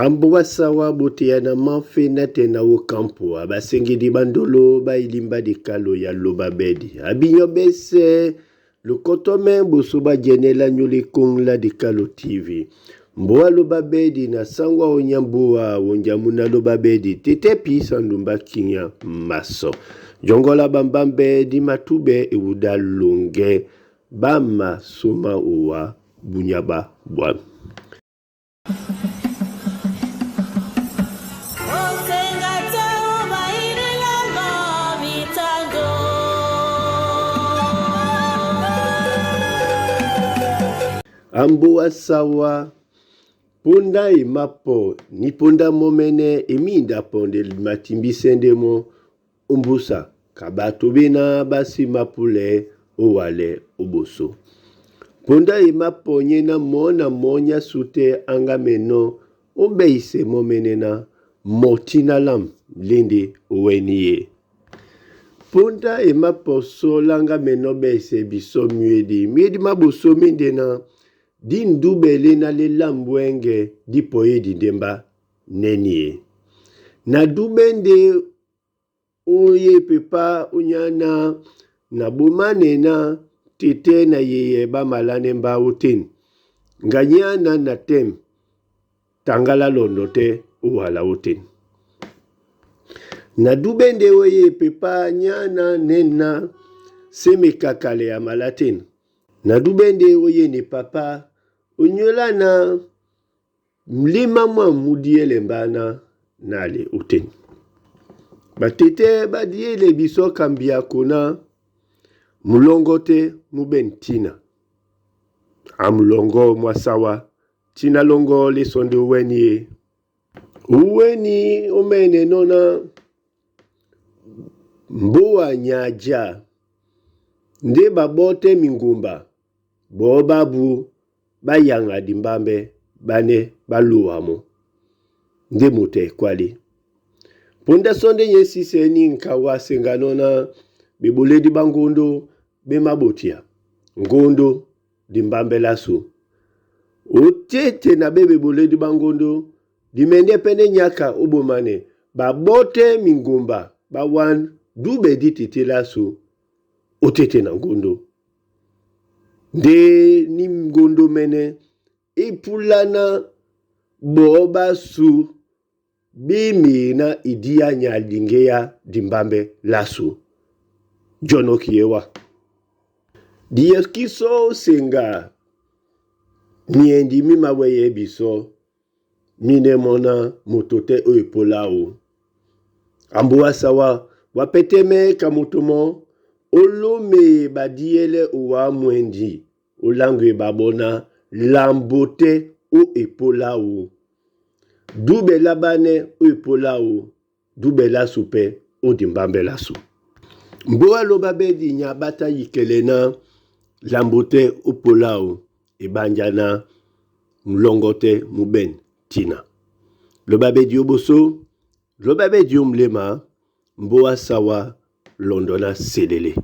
Ambo sawa boteya na manfe na te na okampo abasengedi bandolo bailimba dikalo ya lobabedi abinyo bese lokotome boso bajenela nyole kongla dikalo TV mboa lobabedi na sangwa onyamboa wonjamuna lobabedi tete pisa ndumba kinya maso jongola bambambe di matube ewuda longe bama soma owa bunyaba bwa. Amboa sawa ponda emapo ni ponda momene eminda ponde matimbisende mo umbusa kabato bena basi mapule owale oboso. Ponda emapo nye na mona monya sute anga meno obeise momene na motina lam linde oweniye. Ponda emapo so langa meno beise biso miedi miedi maboso minde na di ndubele na lelambwenge di poye di ndemba nenie. Na dubende oye pepa unyana na bomane na tete na yeye bamalane mba oten. Nganyana na tem tangala londo te uwala oten. Na dubende oye pepa nyana nena semekakale ya malaten. Na dubende oye ne papa onyola na mlima mwa mudiele mbana nale oten. Batete badiele biso kambia kona mulongo te mubentina. Amulongo mwasawa tina longo lesonde uweni. Uweni omene nona mboa nyaja nde babote mingumba bobabu bayanga dimbambe bane baluwamo nde moto ekwali. Ponda sonde nyesise ni nkawa senganona beboledi bangondo bemabotia ngondo dimbambe lasu. Otete na bebe boledi bangondo dimende pene nyaka obomane babote mingumba bawan dube ditete lasu otete na ngondo. Nde ni ngondo mene epulana boba su bimi na idia nyalingeya dimbambe lasu. Jono kiewa. Dieskiso senga miendi mima weye biso mine mona motote oyo epola o. Amboa sawa wapeteme kamotomo olome badiele owa mwendi olangwe babona lambote o epola o. Dube labane o epola o. Dube lasu pe o dimbambe lasu. Mboa loba bedi nyabata yikele na lambote opola o ebanjana mlongote muben tina. Loba bedi oboso, loba bedi omlema, mboa sawa londona selele.